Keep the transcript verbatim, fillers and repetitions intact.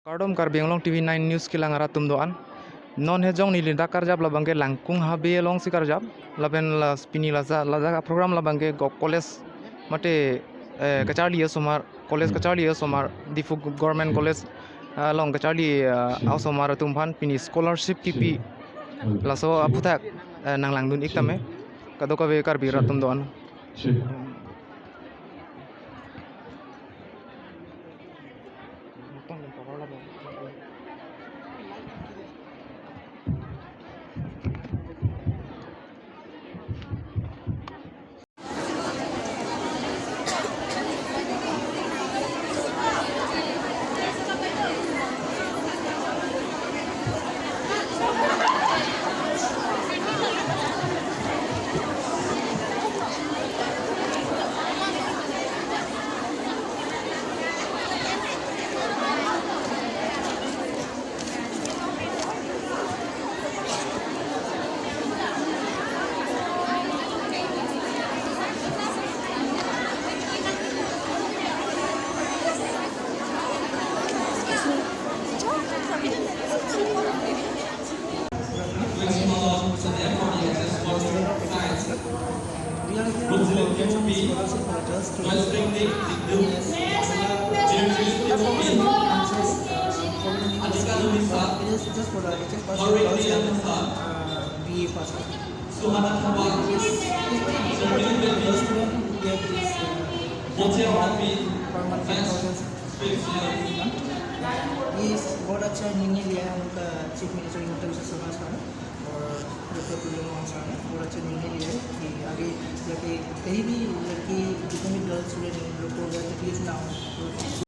Kardom Karbi Anglong T V nine News kelang arat atum do-an. Non hejong neli dak karjap labangke Langkung Habe alongsi karjap. Lapen la pini laja laja program labangke Govt College mate, eh, kacharli asomar, college kacharli asomar, Diphu Government College, ah, along kacharli, ah, asomar atum aphan pini scholarship kipi, laso aphuthak, eh, nanglangdun ik tame. Kadokave Karbi arat atum do-an. It is just for the H S pass, uh, B A pass. Yes, yes, yes. Student who get this, uh, per month five thousand. ये बहुत अच्छा निर्णय लिया है उनका, chief minister Himanta बिस्वा शर्मा साहब ने और डॉक्टर तुलसीराम साहब ने बहुत अच्छा निर्णय लिया है कि आगे जाके कहीं भी लड़की, जितने भी गर्ल्स स्टूडेंट हैं, उन लोग को अगर तकलीफ ना हो।